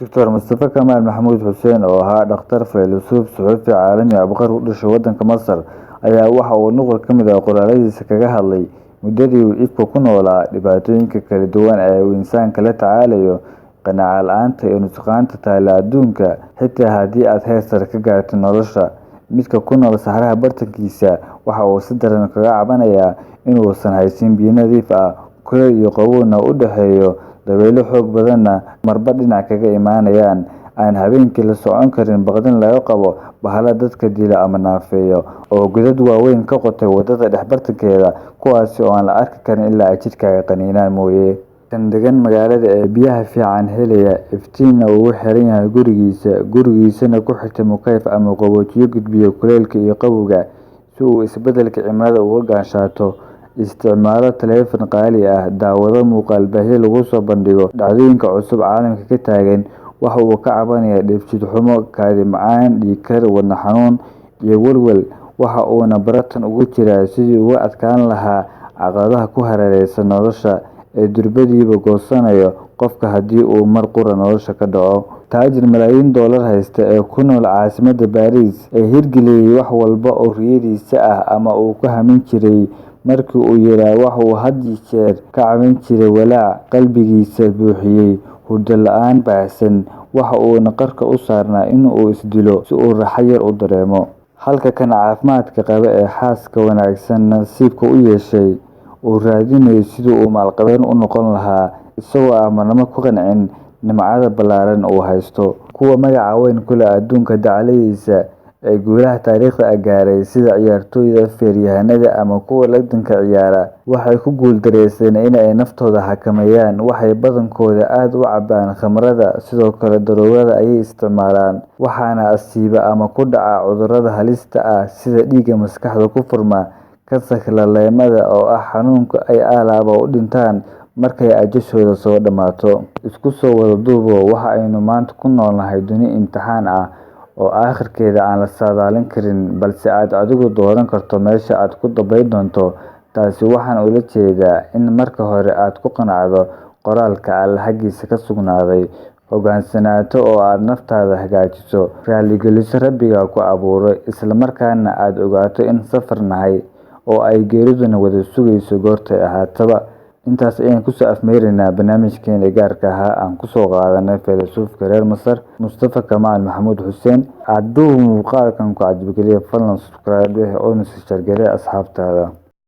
Dr. Mustafa Kamaal Maxamuud Xuseen, oo ahaa dhakhtar, faylusuuf, suxufi caalami ah, boqor u dhashay waddanka Masar, ayaa waxa uu nuqul ka mid ah qoraaladiisa kaga hadlay muddadii uu ifka ku noolaa, dhibaatooyinka kala duwan ee uu insaanka la tacaalayo, qanaaco la'aanta iyo nusqaanta taalla adduunka, xitaa haddii aad heer sare ka gaarto nolosha. Midka ku nool saxaraha bartankiisa waxa uu si daran kaga cabanayaa inuusan haysan biyo nadiif ah, kulayl iyo qabowna u dhexeeyo, dabaylo xoog badanna marba dhinac kaga imanayaan, aan habeenkii la socon karin baqdin laga qabo bahalo dadka dila ama naafeeyo, oo godad waaweyn ka qotay waddada dhex bartankeeda, kuwaasi oo aan la arki karin ilaa ay jidhkaaga qaniinaan mooye. Kan degan magaalada ee biyaha fiican helaya, iftiinna ugu xiran yahay gurigiisa, gurigiisana ku xirtay mukayf ama qaboojiye gudbiya kulaylka iyo qabowga si uu isbeddelka cimilada uga gaashaato, isticmaalo taleefan qaali ah, daawado muuqaal baahiye lagu soo bandhigo dhacdooyinka cusub caalamka ka taagan, waxa uu ka cabanayaa dheefshiid xumo, kaadi macaan, dhiig kar, wadne xanuun iyo walwal, waxa uuna baratan ugu jiraa sidii uu uga adkaan lahaa caqabadaha ku hareeraysan nolosha ee durbadiiba goosanayo qofka haddii uu mar qura nolosha ka dhaco. Taajir malaayiin doolar haysta ee ku nool caasimadda Paris, ee hirgeliyay wax walba oo riyadiisa ah ama uu ku hamin jiray markii uu yaraa, waxa uu had iyo jeer ka caban jiray walaac qalbigiisa buuxiyay, hurdo la'aan baahsan, waxa uuna qarka u saarnaa in uu is dilo si uu raaxo yar u dareemo. Halka kan caafimaadka qaba ee xaaska wanaagsan nasiibka u yeeshay uu raadinayo sidii uu maalqabeen u noqon lahaa, isagoo aan marnaba ku qancin nimcada ballaaran uu haysto. Kuwa magaca weyn ku leh adduunka dacalladiisa ee guulaha taariikhda ah gaaray, sida ciyaartoyda, feeryahanada ama kuwa ligdanka ciyaara, waxay ku guuldareysteen in ay naftooda xakameeyaan. Waxay badankooda aad u cabbaan khamrada, sidoo kale daroogada ayay isticmaalaan, waxaana asiiba ama ku dhaca cudurrada halista ah sida dhiigga maskaxda ku furma, kansarka laleemada oo ah xanuunka ay alaaba u dhintaan markay ajashooda soo dhammaato. Isku soo wada duuboo, waxa aynu maanta ku noolnahay duni imtixaan ah oo aakhirkeeda aan la saadaalin karin, balse aad adigu dooran karto meesha aad ku dambayn doonto. Taasi waxaan ula jeedaa in marka hore aad ku qanacdo qoraalka Alle xaggiisa ka sugnaaday, hoggaansanaato oo aad naftaada hagaajiso, raaligeliso Rabbiga ku abuuray, isla markaana aad ogaato in safar nahay oo ay geeriduna wada sugayso goortay ahaataba. Intaas ayaan kusoo afmeeraynaa barnaamijkeena gaarka ahaa aan kusoo qaadanay faylusuufka reer Masar Mustafa Kamaal Maxamuud Xuseen. Hadduu muuqaalkan ku cajabgeliya, fadlan subscribe oo na share garee asxaabtaada.